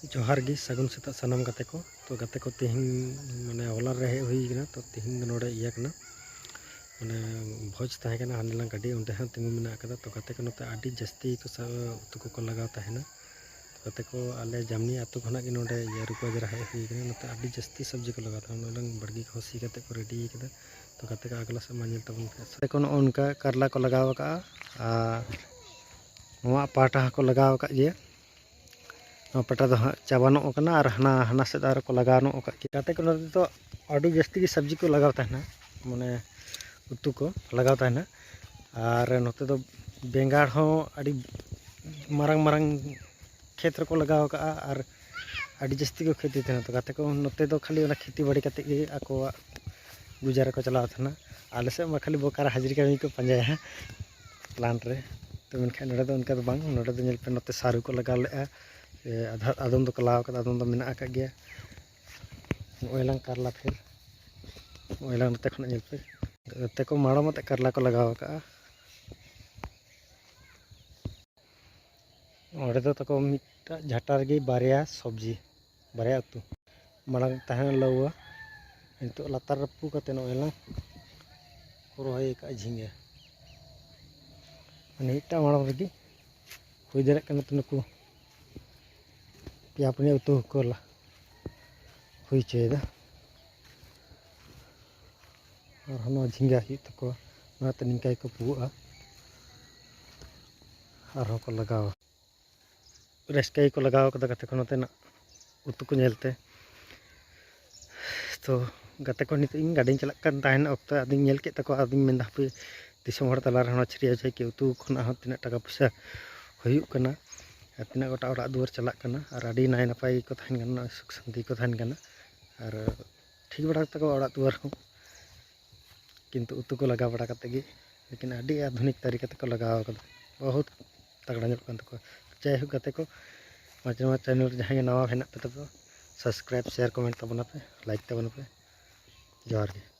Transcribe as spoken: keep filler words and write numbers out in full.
ᱡᱚᱦᱟᱨ ᱜᱮ, ᱥᱟᱹᱜᱩᱱ ᱥᱮᱛᱟᱜ ᱥᱟᱱᱟᱢ ᱜᱟᱛᱮ ᱠᱚ᱾ ᱛᱚ ᱜᱟᱛᱮ ᱠᱚ, ᱛᱮᱦᱮᱧ ᱢᱟᱱᱮ ᱦᱚᱞᱟ ᱨᱮ ᱦᱮᱡ ᱦᱩᱭ ᱠᱟᱱᱟ, ᱛᱚ ᱛᱮᱦᱮᱧ ᱫᱚ ᱱᱚᱰᱮ ᱤᱭᱟᱹ ᱠᱟᱱᱟ, ᱢᱟᱱᱮ ᱵᱷᱚᱡᱽ ᱛᱟᱦᱮᱸ ᱠᱟᱱᱟ, ᱦᱟᱸᱰᱮ ᱞᱟᱝ ᱜᱟᱹᱰᱤ ᱚᱸᱰᱮ ᱦᱚᱸ ᱛᱤᱸᱜᱩ ᱢᱮᱱᱟᱜ ᱟᱠᱟᱫᱟ᱾ ᱛᱚ ᱜᱟᱛᱮ ᱠᱚ, ᱱᱚᱛᱮ ᱟᱹᱰᱤ ᱡᱟᱹᱥᱛᱤ ᱠᱚ ᱥᱟ-, ᱩᱛᱩ ᱠᱚᱠᱚ ᱞᱟᱜᱟᱣ ᱛᱟᱦᱮᱱᱟ᱾ ᱛᱚ ᱜᱟᱛᱮ ᱠᱚ, ᱟᱞᱮ ᱡᱟᱢᱱᱤ ᱟᱹᱛᱩ ᱠᱷᱚᱱᱟᱜ ᱜᱮ ᱱᱚᱰᱮ ᱤᱭᱟᱹ ᱨᱩᱯᱟᱡᱟᱨᱟ ᱦᱮᱡ ᱦᱩᱭ ᱠᱟᱱᱟ, ᱱᱚᱛᱮ ᱟᱹᱰᱤ ᱡᱟᱹᱥᱛᱤ ᱥᱚᱵᱽᱡᱤ ᱠᱚ ᱞᱟᱜᱟᱣ ᱛᱟᱦᱮᱱᱟ᱾ ᱱᱚᱰᱮ ᱵᱟᱲᱜᱮ ᱠᱚᱦᱚᱸ ᱥᱤ ᱠᱟᱛᱮ ᱠᱚ ᱨᱮᱰᱤ ᱠᱟᱫᱟ᱾ ᱛᱚ ᱜᱟᱛᱮ ᱠᱚ, ᱟᱜᱽᱞᱟ ᱥᱮᱫ ᱢᱟ ᱧᱮᱞ ᱛᱟᱵᱚᱱ ᱯᱮ᱾ ᱜᱟᱛᱮ ᱠᱚ, ᱱᱚᱜᱼᱚ ᱱᱚᱝᱠᱟ ᱠᱟᱨᱞᱟ ᱠᱚ ᱞᱟᱜᱟᱣ ᱟᱠᱟᱫᱼᱟ, ᱟᱨ ᱱᱚᱣᱟ ᱯᱟᱦᱴᱟ ᱦᱚᱸᱠᱚ ᱞᱟᱜᱟᱣ ᱟᱠᱟᱫ ᱜᱮᱭᱟ᱾ ᱱᱚᱣᱟ ᱯᱟᱴᱟ ᱫᱚ ᱦᱟᱸᱜ ᱪᱟᱵᱟ ᱧᱚᱜ ᱟᱠᱟᱱᱟ, ᱟᱨ ᱦᱟᱱᱟ, ᱦᱟᱱᱟ ᱥᱮᱫ ᱟᱨᱚ ᱠᱚ ᱞᱟᱜᱟᱣ ᱧᱚᱜ ᱟᱠᱟᱫ ᱜᱮᱭᱟ᱾ ᱜᱟᱛᱮ ᱠᱚ, ᱱᱚᱛᱮ ᱫᱚ ᱟᱹᱰᱤ ᱡᱟᱹᱥᱛᱤ ᱜᱮ ᱥᱚᱵᱽᱡᱤ ᱠᱚ ᱞᱟᱜᱟᱣ ᱛᱟᱦᱮᱱᱟ, ᱢᱟᱱᱮ ᱩᱛᱩ ᱠᱚ ᱞᱟᱜᱟᱣ ᱛᱟᱦᱮᱱᱟ᱾ ᱟᱨ ᱱᱚᱛᱮ ᱫᱚ ᱵᱮᱸᱜᱟᱲ ᱦᱚᱸ ᱟᱹᱰᱤ ᱢᱟᱨᱟᱝ ᱢᱟᱨᱟᱝ ᱠᱷᱮᱛ ᱨᱮᱠᱚ ᱞᱟᱜᱟᱣ ᱟᱠᱟᱫᱼᱟ, ᱟᱨ ᱟᱹᱰᱤ ᱡᱟᱹᱥᱛᱤ ᱠᱚ ᱠᱷᱮᱛᱤ ᱛᱟᱦᱮᱱᱟ᱾ ᱛᱚ ᱜᱟᱛᱮ ᱠᱚ, ᱱᱚᱛᱮ ᱫᱚ ᱠᱷᱟᱹᱞᱤ ᱚᱱᱟ ᱠᱷᱮᱛᱤ ᱵᱟᱲᱤ ᱠᱟᱛᱮᱫ ᱜᱮ ᱟᱠᱚᱣᱟᱜ ᱜᱩᱡᱟᱨᱟ ᱠᱚ ᱪᱟᱞᱟᱣ ᱛᱟᱦᱮᱱᱟ᱾ ᱟᱞᱮ ᱥᱮᱫ ᱢᱟ ᱠᱷᱟᱹᱞᱤ ᱵᱚᱠᱟᱨ ᱦᱟᱡᱽᱨᱤ ᱠᱟᱹᱢᱤ ᱠᱚ ᱯᱟᱸᱡᱟᱭᱟ ᱯᱞᱟᱱᱴ ᱨᱮ᱾ ᱛᱚ ᱢᱮᱱᱠᱷᱟᱱ ᱱᱚᱰᱮ ᱫᱚ ᱚᱱᱠᱟ ᱫᱚ ᱵᱟᱝ, ᱱᱚᱰᱮ ᱫᱚ ᱧᱮᱞ ᱯᱮ, ᱱᱚᱛᱮ ᱥᱟᱹᱨᱩ ᱠᱚ ᱞᱟᱜᱟᱣ ᱞᱮᱫᱼᱟ, ᱮ, ᱟᱫᱷᱟ, ᱟᱫᱚᱢ ᱫᱚᱠᱚ ᱞᱟᱣ ᱠᱟᱫᱟ, ᱟᱫᱚᱢ ᱫᱚ ᱢᱮᱱᱟᱜ ᱟᱠᱟᱫ ᱜᱮᱭᱟ᱾ ᱱᱚᱜᱼᱚᱭ ᱞᱟᱝ ᱠᱟᱨᱞᱟ ᱯᱷᱤᱨ, ᱱᱚᱜᱼᱚᱭ ᱞᱟᱝ ᱱᱚᱛᱮ ᱠᱷᱚᱱᱟᱜ ᱧᱮᱞ ᱯᱮ, ᱱᱚᱛᱮ ᱠᱚ ᱢᱟᱲᱚᱢ ᱟᱛᱮ ᱠᱟᱨᱞᱟ ᱠᱚ ᱞᱟᱜᱟᱣ ᱟᱠᱟᱫᱼᱟ᱾ ᱚᱸᱰᱮ ᱫᱚ ᱛᱟᱠᱚ ᱢᱤᱫᱴᱟᱜ ᱡᱷᱟᱴᱟ ᱨᱮᱜᱮ ᱵᱟᱨᱭᱟ ᱥᱚᱵᱽᱡᱤ, ᱵᱟᱨᱭᱟ ᱩᱛᱩ᱾ ᱢᱟᱲᱟᱝ ᱛᱟᱦᱮᱸ ᱞᱟᱹᱣᱟ, ᱱᱤᱛᱚᱜ ᱞᱟᱛᱟᱨ ᱨᱮ ᱯᱩ ᱠᱟᱛᱮ ᱱᱚᱜᱼᱚᱭ ᱞᱟᱝ ᱨᱚᱦᱚᱭ ᱟᱠᱟᱫᱼᱟ ᱡᱷᱤᱸᱜᱟᱹ᱾ ᱢᱟᱱᱮ ᱢᱤᱫᱴᱟᱝ ᱢᱟᱲᱟᱝ ᱨᱮᱜᱮ ᱦᱩᱭ ᱫᱟᱲᱮᱭᱟᱜ ᱠᱟᱱᱟ ᱛᱚ, ᱱᱩᱠᱩ ᱯᱮᱭᱟ ᱯᱩᱱᱭᱟᱹ ᱩᱛᱩ ᱦᱚᱸᱠᱚ ᱞᱟ-, ᱦᱩᱭ ᱦᱚᱪᱚᱭᱮᱫᱟ᱾ ᱟᱨᱦᱚᱸ ᱱᱚᱣᱟ ᱡᱷᱤᱸᱜᱟᱹ ᱦᱩᱭᱩᱜ ᱛᱟᱠᱚᱣᱟ, ᱚᱱᱟᱛᱮ ᱱᱤᱝᱠᱟ ᱜᱮᱠᱚ ᱯᱩᱣᱟᱹᱜᱼᱟ᱾ ᱟᱨᱦᱚᱸ ᱠᱚ ᱞᱟᱜᱟᱣᱟ, ᱨᱟᱹᱥᱠᱟᱹ ᱜᱮᱠᱚ ᱞᱟᱜᱟᱣ ᱠᱟᱫᱟ ᱜᱟᱛᱮ ᱠᱚ ᱱᱚᱛᱮᱱᱟᱜ ᱩᱛᱩ ᱠᱚ ᱧᱮᱞᱛᱮ᱾ ᱛᱚ ᱜᱟᱛᱮ ᱠᱚ, ᱱᱤᱛᱚᱜ ᱤᱧ ᱜᱟᱹᱰᱤᱧ ᱪᱟᱞᱟᱜ ᱠᱟᱱ ᱛᱟᱦᱮᱱ ᱚᱠᱛᱚ ᱟᱫᱚᱧ ᱧᱮᱞ ᱠᱮᱫ ᱛᱟᱠᱚᱣᱟ, ᱟᱫᱚᱧ ᱢᱮᱱᱫᱟ ᱦᱟᱯᱮ ᱫᱤᱥᱚᱢ ᱦᱚᱲ ᱛᱟᱞᱟᱨᱮ ᱱᱚᱣᱟ ᱪᱷᱟᱹᱨᱭᱟᱹ ᱪᱷᱟᱹᱭᱠᱤ ᱩᱛᱩ ᱠᱷᱚᱱᱟᱜ ᱦᱚᱸ ᱛᱤᱱᱟᱹᱜ ᱴᱟᱠᱟ ᱯᱚᱭᱥᱟ ᱦᱩᱭᱩᱜ ᱠᱟᱱᱟ ᱟᱨ ᱛᱤᱱᱟᱹᱜ ᱜᱚᱴᱟᱝ ᱚᱲᱟᱜ ᱫᱩᱣᱟᱹᱨ ᱪᱟᱞᱟᱜ ᱠᱟᱱᱟ, ᱟᱨ ᱟᱹᱰᱤ ᱱᱟᱭ ᱱᱟᱯᱟᱭ ᱜᱮᱠᱚ ᱛᱟᱦᱮᱱ ᱠᱟᱱᱟ, ᱥᱩᱠ ᱥᱟᱱᱛᱤ ᱜᱮᱠᱚ ᱛᱟᱦᱮᱱ ᱠᱟᱱᱟ᱾ ᱟᱨ ᱴᱷᱤᱠ ᱵᱟᱲᱟ ᱜᱮᱛᱟ ᱠᱚᱣᱟ ᱚᱲᱟᱜ ᱫᱩᱣᱟᱹᱨ ᱦᱚᱸ, ᱠᱤᱱᱛᱩ ᱩᱛᱩ ᱠᱚ ᱞᱟᱜᱟᱣ ᱵᱟᱲᱟ ᱠᱟᱛᱮ ᱜᱮ, ᱞᱮᱠᱤᱱ ᱟᱹᱰᱤ ᱟᱫᱷᱩᱱᱤᱠ ᱛᱟᱹᱨᱤᱠᱟ ᱛᱮᱠᱚ ᱞᱟᱜᱟᱣ ᱠᱟᱫᱟ, ᱵᱚᱦᱩᱛ ᱛᱟᱜᱲᱟ ᱧᱮᱞᱚᱜ ᱠᱟᱱ ᱛᱟᱠᱚᱣᱟ᱾ ᱡᱟᱭᱦᱳᱠ ᱜᱟᱛᱮ ᱠᱚ, ᱢᱟᱪᱮ ᱱᱚᱣᱟ ᱪᱮᱱᱮᱞ ᱨᱮ ᱡᱟᱦᱟᱸᱭ ᱜᱮ ᱱᱟᱣᱟ ᱦᱮᱱᱟᱜ ᱯᱮ ᱛᱟᱵᱚ, ᱥᱟᱵᱥᱠᱨᱟᱭᱤᱵ, ᱥᱮᱭᱟᱨ, ᱠᱚᱢᱮᱱᱴ ᱛᱟᱵᱚᱱᱟ ᱯᱮ, ᱞᱟᱭᱤᱠ ᱛᱟᱵᱚᱱᱟ ᱯᱮ᱾ ᱡᱚᱦᱟᱨ ᱜᱮ᱾